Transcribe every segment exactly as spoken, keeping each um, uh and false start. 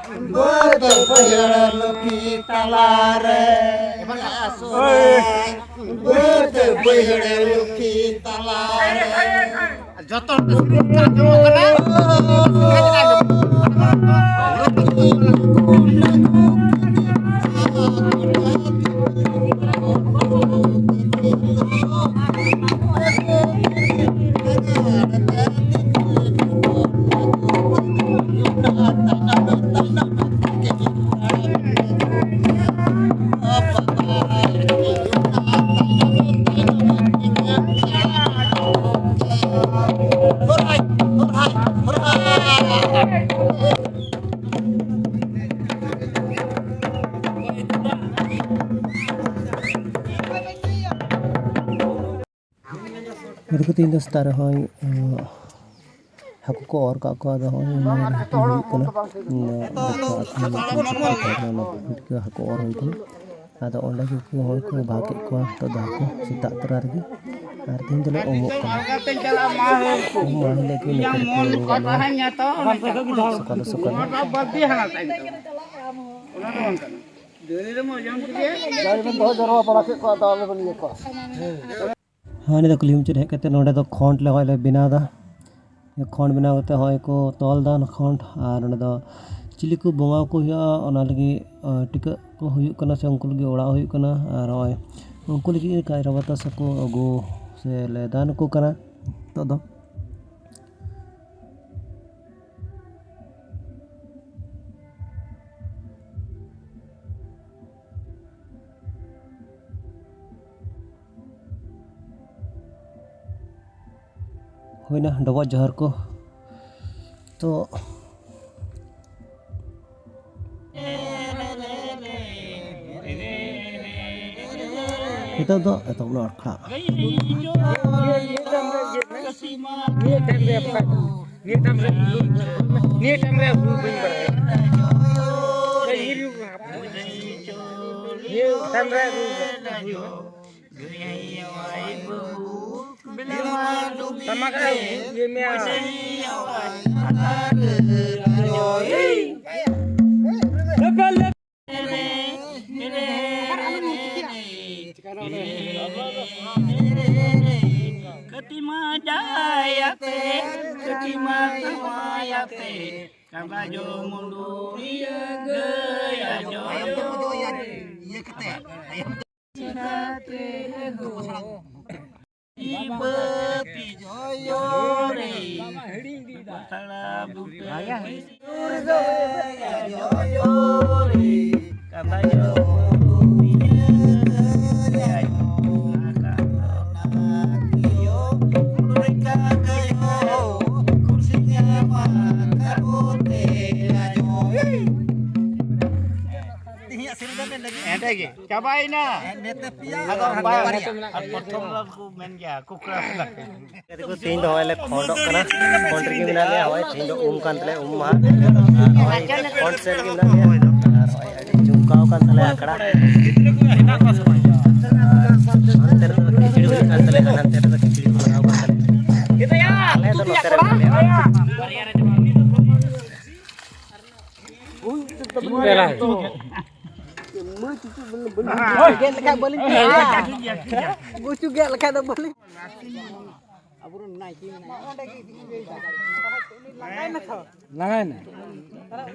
ᱵᱟᱹᱫᱽ ᱵᱟᱹᱭᱦᱟᱹᱲ ᱞᱩᱠᱷᱤ ᱛᱟᱞᱟᱨᱮ᱾ ᱵᱟᱹᱫᱽ ᱵᱟᱹᱭᱦᱟᱹᱲ ᱞᱩᱠᱷᱤ ᱛᱟᱞᱟᱨᱮ᱾ ᱡᱚᱛᱚ ᱦᱚᱲ ᱛᱮ ᱥᱮᱨᱮᱧ ᱟᱸᱡᱚᱢᱚᱜ ᱠᱟᱱᱟ᱾ ᱱᱚᱰᱮ ᱠᱚ ᱛᱮᱦᱮᱧ ᱫᱚ ᱥᱮᱛᱟᱜ ᱨᱮ ᱦᱚᱸᱜᱼᱚᱭ, ᱮᱸ, ᱦᱟᱹᱠᱩ ᱠᱚ ᱚᱨ ᱠᱟᱜ ᱠᱚᱣᱟ᱾ ᱟᱫᱚ ᱦᱚᱸᱜᱼᱚᱭ ᱱᱚᱣᱟ ᱦᱟᱹᱠᱩ ᱦᱩᱭᱩᱜ ᱠᱟᱱᱟ, ᱚᱱᱟ ᱵᱚᱠᱟ ᱟᱹᱛᱩ ᱢᱤᱫᱴᱮᱱ ᱥᱮᱛᱟᱜ ᱨᱮ ᱛᱟᱦᱮᱸ ᱠᱟᱱᱟ, ᱚᱱᱟ ᱯᱩᱠᱷᱨᱤ ᱨᱮ ᱦᱟᱹᱠᱩ ᱚᱨ ᱦᱩᱭ ᱠᱟᱱᱟ᱾ ᱟᱫᱚ ᱚᱸᱰᱮ ᱜᱮ ᱠᱚ ᱦᱚᱲ ᱠᱚ ᱵᱷᱟᱜᱽ ᱠᱮᱫ ᱠᱚᱣᱟ ᱱᱤᱛᱚᱜ ᱫᱚ ᱦᱟᱹᱠᱩ ᱥᱮᱛᱟᱜ ᱛᱚᱨᱟ ᱨᱮᱜᱮ᱾ ᱟᱨ ᱛᱮᱦᱮᱧ ᱫᱚᱞᱮ ᱩᱢᱩᱜ ᱠᱟᱱᱟ, ᱩᱢ ᱢᱟᱦᱟ ᱦᱤᱞᱳᱜ ᱜᱮ ᱱᱚᱛᱮ ᱨᱮᱠᱚ ᱩᱢᱩᱜ ᱠᱟᱱᱟ ᱥᱚᱠᱟᱞ ᱥᱚᱠᱟᱞ᱾ ᱦᱮᱸ, ᱱᱤᱭᱟᱹ ᱫᱚ ᱠᱩᱞᱦᱤ ᱢᱩᱪᱟᱹᱫ ᱦᱮᱡ ᱠᱟᱛᱮ ᱱᱚᱰᱮ ᱫᱚ ᱠᱷᱚᱸᱰ ᱞᱮ ᱦᱚᱸᱜᱼᱚᱭ ᱞᱮ ᱵᱮᱱᱟᱣ ᱮᱫᱟ᱾ ᱠᱷᱚᱸᱰ ᱵᱮᱱᱟᱣ ᱠᱟᱛᱮ ᱦᱚᱸᱜᱼᱚᱭ ᱠᱚ ᱛᱚᱞ ᱮᱫᱟ ᱚᱱᱟ ᱠᱷᱚᱸᱰ᱾ ᱟᱨ ᱱᱚᱰᱮ ᱫᱚ ᱪᱤᱞᱤ ᱠᱚ ᱵᱚᱸᱜᱟ ᱠᱚ ᱦᱩᱭᱩᱜᱼᱟ, ᱚᱱᱟ ᱞᱟᱹᱜᱤᱫ, ᱟᱸ, ᱴᱤᱠᱟᱹᱜ ᱠᱚ ᱦᱩᱭᱩᱜ ᱠᱟᱱᱟ ᱥᱮ ᱩᱱᱠᱩ ᱞᱟᱹᱜᱤᱫ ᱚᱲᱟᱜ ᱦᱩᱭᱩᱜ ᱠᱟᱱᱟ᱾ ᱟᱨ ᱱᱚᱜᱼᱚᱭ ᱩᱱᱠᱩ ᱞᱟᱹᱜᱤᱫ ᱠᱟᱭᱨᱟ ᱵᱟᱛᱟᱥᱟ ᱠᱚ ᱟᱹᱜᱩ ᱥᱮ ᱞᱮ ᱫᱟᱱ ᱟᱠᱚ ᱠᱟᱱᱟ ᱱᱤᱛᱚᱜ ᱫᱚ᱾ ᱦᱩᱭᱱᱟ ᱰᱚᱵᱚᱜ ᱡᱚᱦᱟᱨ ᱠᱚ᱾ ᱛᱚ, ᱱᱤᱛᱚᱜ ᱫᱚ ᱮᱛᱚᱦᱚᱵ ᱱᱟ ᱟᱠᱷᱲᱟ᱾ ᱱᱤᱭᱟᱹ ᱴᱟᱭᱤᱢ ᱨᱮ ᱚᱠᱟ ᱠᱚ? ᱱᱤᱭᱟᱹ ᱴᱟᱭᱤᱢ ᱨᱮ, ᱱᱤᱭᱟᱹ ᱴᱟᱭᱤᱢ ᱨᱮ ᱦᱩᱲᱩ ᱵᱟᱹᱧ ᱵᱟᱲᱟᱭᱟ᱾ ᱱᱤᱭᱟᱹ ᱴᱟᱭᱤᱢ ᱨᱮ ᱦᱩᱲᱩ, ᱦᱩᱲᱩ᱾ ᱴᱟᱢᱟᱠ ᱨᱮ ᱤᱭᱟᱹ ᱢᱮᱭᱟ᱾ ᱟᱭᱟᱛᱮ, ᱠᱟᱹᱴᱤᱡ ᱢᱟ ᱛᱟᱣᱟᱭᱟᱛᱮ, ᱠᱟᱸᱫᱟ ᱡᱚ ᱢᱩᱰᱩᱨᱤᱭᱟᱹ ᱜᱟᱹᱭ ᱟᱡᱚ᱾ ᱤᱭᱟᱹ ᱠᱟᱛᱮ, ᱪᱤᱠᱟᱹᱛᱮ ᱦᱚᱸ ᱵᱟᱹᱛᱤ ᱡᱚᱭᱚ ᱨᱮ, ᱯᱟᱛᱲᱟ ᱵᱩᱴᱟᱹ ᱥᱤᱸᱫᱩᱨ ᱜᱟᱹᱭ ᱟᱡᱚ ᱨᱮ, ᱠᱟᱸᱫᱟ ᱡᱚ ᱢᱩᱰᱩᱨᱤᱭᱟᱹ ᱜᱟᱹᱭ ᱟᱡᱚ᱾ ᱮᱸᱰᱮ ᱜᱮ ᱪᱟᱵᱟᱭᱮᱱᱟ᱾ ᱟᱫᱚ ᱵᱟᱭ ᱟᱨ ᱯᱨᱚᱛᱷᱚᱢ ᱞᱟᱝ ᱠᱚ ᱢᱮᱱ ᱜᱮᱭᱟ, ᱠᱩᱠᱲᱟ ᱠᱩᱠᱲᱟ᱾ ᱛᱮᱦᱮᱧ ᱫᱚ ᱦᱚᱸᱜᱼᱚᱭ ᱞᱮ ᱠᱷᱚᱸᱰᱚᱜ ᱠᱟᱱᱟ, ᱠᱷᱚᱸᱰ ᱨᱮᱜᱮ ᱢᱮᱱᱟᱜ ᱞᱮᱭᱟ᱾ ᱦᱚᱸᱜᱼᱚᱭ ᱛᱮᱦᱮᱧ ᱫᱚ ᱩᱢ ᱠᱟᱱ ᱛᱟᱞᱮᱭᱟ, ᱩᱢ ᱢᱟᱦᱟ᱾ ᱟᱨ ᱦᱚᱸᱜᱼᱚᱭ ᱠᱷᱚᱸᱰ ᱥᱮᱫ ᱨᱮᱜᱮ ᱢᱮᱱᱟᱜ ᱞᱮᱭᱟ᱾ ᱟᱨ ᱦᱚᱸᱜᱼᱚᱭ ᱟᱹᱰᱤ ᱡᱚᱢᱠᱟᱣ ᱠᱟᱱ ᱛᱟᱞᱮᱭᱟ ᱟᱠᱷᱲᱟ᱾ ᱟᱨ ᱦᱟᱱᱛᱮ ᱨᱮᱫᱚ ᱠᱷᱤᱪᱲᱤ ᱦᱩᱭᱩᱜ ᱠᱟᱱ ᱛᱟᱞᱮᱭᱟ, ᱦᱟᱱᱛᱮ ᱨᱮᱫᱚ ᱠᱷᱤᱪᱲᱤ ᱠᱚ ᱵᱮᱱᱟᱣ ᱠᱟᱱ ᱛᱟᱞᱮᱭᱟ᱾ ᱟᱞᱮ ᱫᱚ ᱱᱚᱛᱮ ᱨᱮ ᱢᱮᱱᱟᱜ ᱞᱮᱭᱟ᱾ ᱜᱮᱫ ᱞᱮᱠᱷᱟᱡ ᱵᱟᱹᱞᱤᱧ ᱜᱩᱪᱩ ᱜᱮᱫ ᱞᱮᱠᱷᱟᱡ ᱫᱚ ᱵᱟᱹᱞᱤᱧ᱾ ᱟᱵᱚᱨᱮᱱ ᱱᱟᱭᱠᱮ ᱢᱮᱱᱟᱭᱟ᱾ ᱞᱟᱸᱜᱟᱭᱮᱱᱟ᱾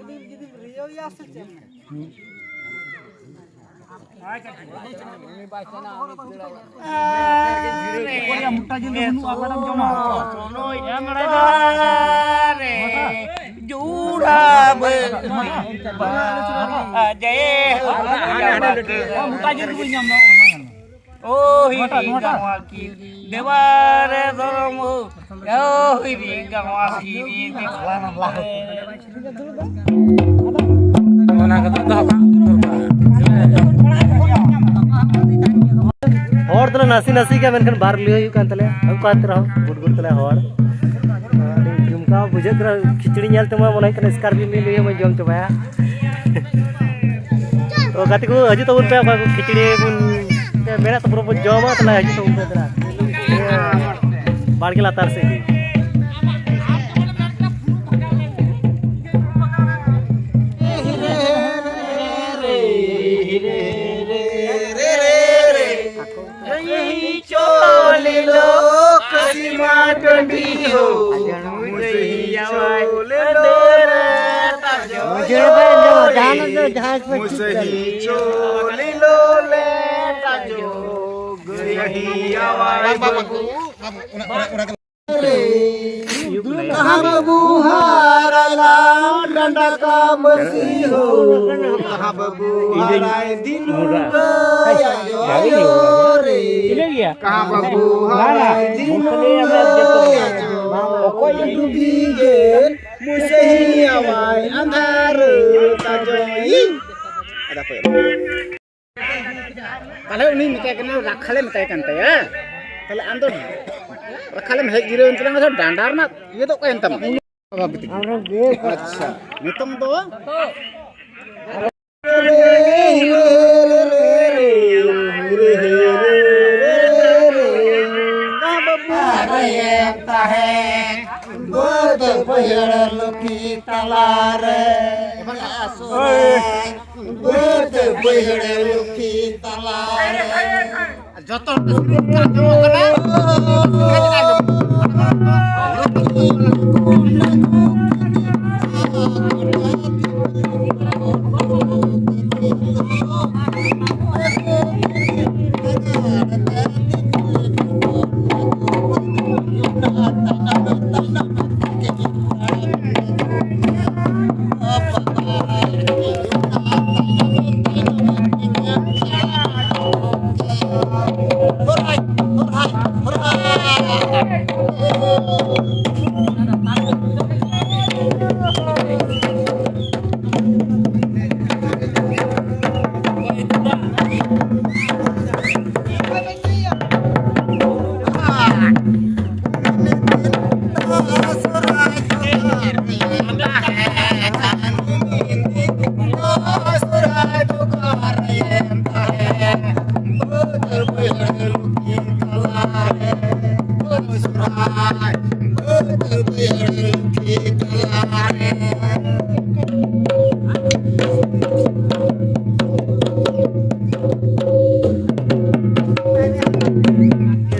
ᱩᱱᱤ ᱡᱩᱫᱤ ᱨᱤᱭᱟᱹᱣ ᱮᱭᱟ ᱥᱮ ᱪᱮᱫ? ᱩᱱᱤ ᱵᱟᱭ ᱪᱟᱞᱟᱜᱼᱟ᱾ ᱢᱚᱴᱟ ᱡᱤᱞ ᱫᱚ ᱵᱟᱹᱱᱩᱜᱼᱟ, ᱚᱠᱟᱴᱟᱜ ᱮᱢ ᱡᱚᱢᱟ? ᱡᱩᱲᱟ ᱵᱟᱹ ᱡᱟᱭ ᱦᱳ᱾ ᱢᱚᱴᱟ ᱡᱤᱞ ᱫᱚ ᱵᱟᱹᱧ ᱧᱟᱢ ᱮᱫᱟ᱾ ᱚ ᱦᱤᱨᱤ ᱜᱟᱶᱟ ᱠᱤᱨᱤ ᱫᱮᱣᱟᱨᱮ ᱫᱷᱚᱨᱚᱢ ᱦᱳ᱾ ᱚ ᱦᱤᱨᱤ ᱜᱟᱶᱟ ᱠᱤᱨᱤ ᱫᱮᱣᱟᱨᱮ᱾ ᱚᱱᱟ ᱠᱚᱫᱚ ᱫᱚᱦᱚ ᱠᱟᱜ ᱫᱚᱨᱠᱟᱨ᱾ ᱦᱚᱲ ᱫᱚᱞᱮ ᱱᱟᱥᱮ ᱱᱟᱥᱮ ᱜᱮᱭᱟ, ᱢᱮᱱᱠᱷᱟᱱ ᱵᱟᱨ ᱞᱟᱹᱭ ᱦᱩᱭᱩᱜ ᱠᱟᱱ ᱛᱟᱞᱮᱭᱟ᱾ ᱩᱱᱠᱩ ᱟᱛᱮ ᱨᱮᱦᱚᱸ ᱜᱩᱰ ᱜᱩᱰ ᱛᱟᱞᱮ ᱦᱚᱲ᱾ ᱟᱹᱰᱤ ᱡᱚᱢᱠᱟᱣ ᱵᱩᱡᱷᱟᱹᱜ ᱠᱟᱱᱟ᱾ ᱠᱷᱤᱪᱲᱤ ᱧᱮᱞ ᱛᱮᱢᱟ ᱢᱚᱱᱮ ᱦᱩᱭᱩᱜ ᱠᱟᱱᱟ ᱮᱥᱠᱟᱨ ᱜᱮ ᱢᱤᱫ ᱞᱩᱭᱟᱹ ᱢᱟᱧ ᱡᱚᱢ ᱪᱟᱵᱟᱭᱟ᱾ ᱛᱚ ᱜᱟᱛᱮ ᱠᱚ, ᱦᱤᱡᱩᱜ ᱛᱟᱵᱚᱱ ᱯᱮ, ᱚᱠᱟ ᱠᱚ ᱠᱷᱤᱪᱲᱤ ᱵᱚᱱ ᱢᱮᱱᱟᱜ ᱛᱟᱵᱚᱱᱟ ᱵᱚᱱ ᱡᱚᱢᱟ, ᱛᱟᱦᱞᱮ ᱦᱤᱡᱩᱜ ᱛᱟᱵᱚᱱ ᱯᱮ ᱫᱮᱞᱟ᱾ ᱵᱟᱲᱜᱮ ᱞᱟᱛᱟᱨ ᱥᱮᱫ ᱜᱮ᱾ ᱪᱚᱞᱤ ᱞᱳᱠ ᱥᱤᱢᱟ ᱴᱟᱺᱰᱤ ᱦᱳ, ᱢᱩᱥᱟᱹᱦᱤ ᱪᱳᱞᱮ ᱞᱳᱞᱮ ᱛᱟᱡᱚ᱾ ᱢᱩᱥᱟᱹᱦᱤ ᱪᱳᱞᱮ ᱞᱳᱞᱮ ᱛᱟᱡᱚ᱾ ᱜᱟᱹᱭ ᱦᱤᱭᱟᱣᱟᱭ ᱵᱟᱹᱵᱩ᱾ ᱠᱟᱦᱟᱸ ᱵᱟᱹᱵᱩ ᱦᱟᱨᱟᱭ ᱞᱟᱝ ᱰᱟᱸᱰᱟ ᱠᱟ ᱢᱟᱹᱥᱤ ᱦᱳ᱾ ᱠᱟᱦᱟᱸ ᱵᱟᱹᱵᱩ ᱦᱟᱨᱟᱭ ᱫᱤᱱ ᱜᱟᱹᱭ ᱟᱭᱳ ᱨᱮ᱾ ᱠᱟᱦᱟᱸ ᱵᱟᱹᱵᱩ ᱦᱟᱨᱟᱭ ᱫᱤᱱ ᱜᱟᱹᱭ ᱟᱭᱳ᱾ ᱚᱠᱚᱭ ᱰᱩᱵᱤ ᱜᱮ ᱢᱩᱥᱟᱹᱦᱤ ᱟᱣᱟᱭ ᱟᱸᱫᱷᱟᱨ ᱛᱟᱡᱚᱭᱤ᱾ ᱛᱟᱦᱞᱮ ᱩᱱᱤ ᱢᱮᱛᱟᱭ ᱠᱟᱱᱟ, ᱨᱟᱠᱷᱟᱞᱮ ᱢᱮᱛᱟᱭ ᱠᱟᱱ ᱛᱟᱭᱟ᱾ ᱛᱟᱦᱞᱮ ᱟᱢ ᱫᱚ ᱨᱟᱠᱷᱟᱞᱮᱢ ᱦᱮᱡ ᱡᱤᱨᱟᱹᱣ ᱮᱱ ᱛᱟᱞᱟᱝᱟ, ᱟᱫᱚ ᱰᱟᱸᱰᱟ ᱨᱮᱱᱟᱜ ᱤᱭᱟᱹ ᱫᱚ ᱚᱠᱚᱭᱮᱱ ᱛᱟᱢᱟ? ᱟᱪᱪᱷᱟ, ᱱᱤᱛᱚᱝ ᱫᱚ ᱛᱟᱦᱮᱸ ᱵᱟᱹᱫᱽ ᱵᱟᱹᱭᱦᱟᱹᱲ ᱞᱩᱠᱷᱤ ᱛᱟᱞᱟᱨᱮ᱾ ᱵᱟᱹᱫᱽ ᱵᱟᱹᱭᱦᱟᱹᱲ ᱞᱩᱠᱷᱤ ᱛᱟᱞᱟᱨᱮ᱾ ᱡᱚᱛᱚ ᱦᱚᱲ ᱠᱚ ᱟᱸᱡᱚᱢᱚᱜ ᱠᱟᱱᱟ᱾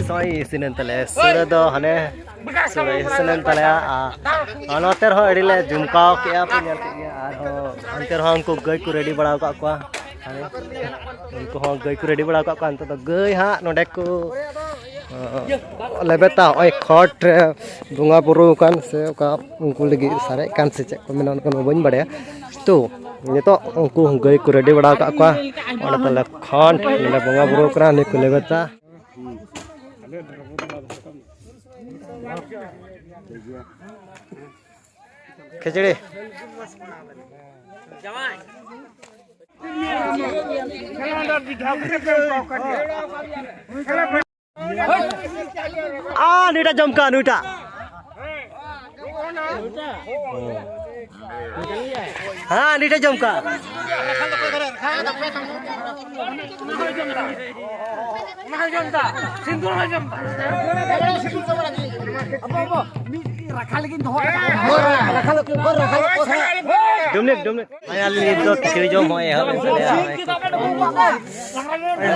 ᱱᱚᱜᱼᱚᱭ ᱤᱥᱤᱱᱮᱱ ᱛᱟᱞᱮᱭᱟ᱾ ᱥᱩᱨᱟᱹ ᱫᱚ ᱦᱟᱱᱮ ᱥᱚᱲᱮ ᱤᱥᱤᱱᱮᱱ ᱛᱟᱞᱮᱭᱟ᱾ ᱟᱨ ᱱᱚᱛᱮ ᱨᱮᱦᱚᱸ ᱟᱹᱰᱤ ᱞᱮ ᱡᱚᱢᱠᱟᱣ ᱠᱮᱜᱼᱟ, ᱯᱮ ᱧᱮᱞ ᱠᱮᱫ ᱜᱮᱭᱟ᱾ ᱟᱨᱦᱚᱸ ᱚᱱᱛᱮ ᱨᱮᱦᱚᱸ ᱩᱱᱠᱩ ᱜᱟᱹᱭ ᱠᱚ ᱨᱮᱰᱤ ᱵᱟᱲᱟ ᱟᱠᱟᱫ ᱠᱚᱣᱟ᱾ ᱩᱱᱠᱩ ᱦᱚᱸ ᱜᱟᱹᱭ ᱠᱚ ᱨᱮᱰᱤ ᱵᱟᱲᱟ ᱟᱠᱟᱫ ᱠᱚᱣᱟ᱾ ᱱᱤᱛᱚᱜ ᱫᱚ ᱜᱟᱹᱭ ᱦᱟᱸᱜ ᱱᱚᱰᱮ ᱠᱚ ᱞᱮᱵᱮᱫᱟ᱾ ᱱᱚᱜᱼᱚᱭ ᱠᱷᱚᱴ ᱨᱮ ᱵᱚᱸᱜᱟ ᱵᱩᱨᱩ ᱟᱠᱟᱱ ᱥᱮ ᱚᱠᱟ ᱩᱱᱠᱩ ᱞᱟᱹᱜᱤᱫ ᱥᱟᱨᱮᱡ ᱠᱟᱱ ᱥᱮ ᱪᱮᱫ ᱠᱚ ᱢᱮᱱᱟ, ᱚᱱᱟ ᱠᱚᱫᱚ ᱵᱟᱹᱧ ᱵᱟᱲᱟᱭᱟ᱾ ᱛᱚ ᱱᱤᱛᱚᱜ ᱩᱱᱠᱩ ᱜᱟᱹᱭ ᱠᱚ ᱨᱮᱰᱤ ᱵᱟᱲᱟ ᱟᱠᱟᱫ ᱠᱚᱣᱟ᱾ ᱚᱸᱰᱮ ᱛᱟᱞᱮ ᱠᱷᱚᱸᱰ ᱱᱚᱰᱮ ᱵᱚᱸᱜᱟ ᱵᱩᱨᱩ ᱠᱟᱱᱟ, ᱱᱤᱭᱟᱹ ᱠᱚ ᱞᱮᱵᱮᱫᱟ᱾ ᱠᱷᱤᱪᱲᱤ᱾ ᱟᱨ ᱱᱩᱭᱴᱟᱜ ᱡᱚᱢ ᱠᱟᱜ, ᱱᱩᱭᱴᱟᱜ᱾ ᱦᱮᱸ, ᱱᱩᱭᱴᱟᱜ ᱡᱚᱢ ᱠᱟᱜ᱾ ᱰᱩᱢᱱᱤᱠ, ᱰᱩᱢᱱᱤᱠ᱾ ᱱᱚᱜᱼᱚᱭ ᱟᱞᱮ ᱱᱤᱛ ᱫᱚ ᱠᱷᱤᱪᱲᱤ ᱡᱚᱢ ᱦᱚᱸ ᱮᱦᱚᱵ ᱮᱱ ᱛᱟᱞᱮᱭᱟ᱾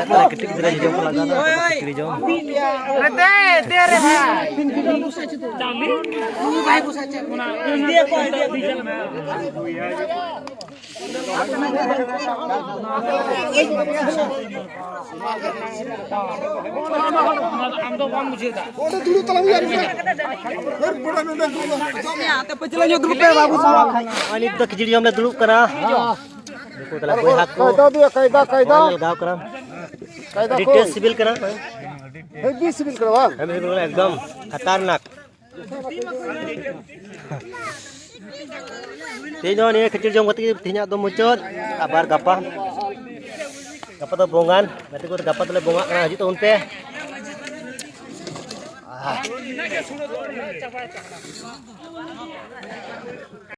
ᱱᱚᱜᱼᱚᱭ ᱠᱟᱹᱴᱤᱡ ᱜᱤᱫᱽᱨᱟᱹ ᱡᱚᱢ ᱠᱚ ᱞᱟᱜᱟᱣ ᱮᱱᱟ, ᱠᱷᱤᱪᱲᱤ ᱡᱚᱢ᱾ ᱟᱢ ᱫᱚ ᱵᱟᱢ ᱵᱩᱡᱷᱟᱹᱣ ᱫᱟ᱾ ᱚᱸᱰᱮ ᱫᱩᱲᱩᱵ ᱛᱟᱞᱟᱝ ᱢᱮ ᱟᱨ ᱢᱤᱫᱴᱟᱝ᱾ ᱦᱟᱹᱨ ᱯᱟᱲᱟ ᱱᱚᱰᱮ ᱫᱩᱲᱩᱵ ᱢᱮ᱾ ᱟᱯᱮ ᱪᱮᱞᱟᱝ ᱧᱚᱜ ᱫᱩᱲᱩᱵ ᱯᱮ ᱵᱟᱹᱵᱩ ᱥᱟᱶ᱾ ᱱᱚᱜᱼᱚᱭ ᱱᱤᱛ ᱫᱚ ᱠᱷᱤᱪᱲᱤ ᱡᱚᱢ ᱞᱮ ᱫᱩᱲᱩᱵ ᱠᱟᱱᱟ᱾ ᱱᱩᱠᱩ ᱛᱟᱞᱮ ᱵᱚᱭᱦᱟ ᱠᱚ᱾ ᱠᱟᱭᱫᱟ ᱫᱩᱭᱟ, ᱠᱟᱭᱫᱟ, ᱠᱟᱭᱫᱟ᱾ ᱱᱚᱜᱼᱚᱭ ᱞᱮ ᱞᱟᱜᱟᱣ ᱠᱟᱱᱟ᱾ ᱠᱟᱭᱫᱟ ᱟᱹᱰᱤ ᱠᱚ᱾ ᱴᱮᱥᱴ ᱥᱤᱵᱤᱞ ᱠᱟᱱᱟ᱾ ᱦᱮᱵᱤ ᱥᱤᱵᱤᱞ ᱠᱟᱱᱟ ᱵᱟᱝ? ᱦᱮᱵᱤ ᱥᱤᱵᱤᱞ ᱠᱟᱱᱟ, ᱮᱠᱫᱚᱢ ᱠᱷᱟᱛᱟᱨᱱᱟᱠ᱾ ᱛᱮᱦᱮᱧ ᱫᱚ ᱱᱤᱭᱟᱹ ᱠᱷᱤᱪᱩᱲᱤ ᱡᱚᱢ ᱠᱟᱛᱮ ᱜᱮ ᱛᱮᱦᱮᱧᱟᱜ ᱫᱚ ᱢᱩᱪᱟᱹᱫ᱾ ᱟᱵᱟᱨ ᱜᱟᱯᱟ, ᱜᱟᱯᱟ ᱫᱚ ᱵᱚᱸᱜᱟᱱ, ᱜᱟᱛᱮ ᱠᱚ, ᱜᱟᱯᱟ ᱫᱚᱞᱮ ᱵᱚᱸᱜᱟᱜ ᱠᱟᱱᱟ, ᱦᱤᱡᱩᱜ ᱛᱟᱵᱚᱱ ᱯᱮ᱾ ᱟᱦᱟ᱾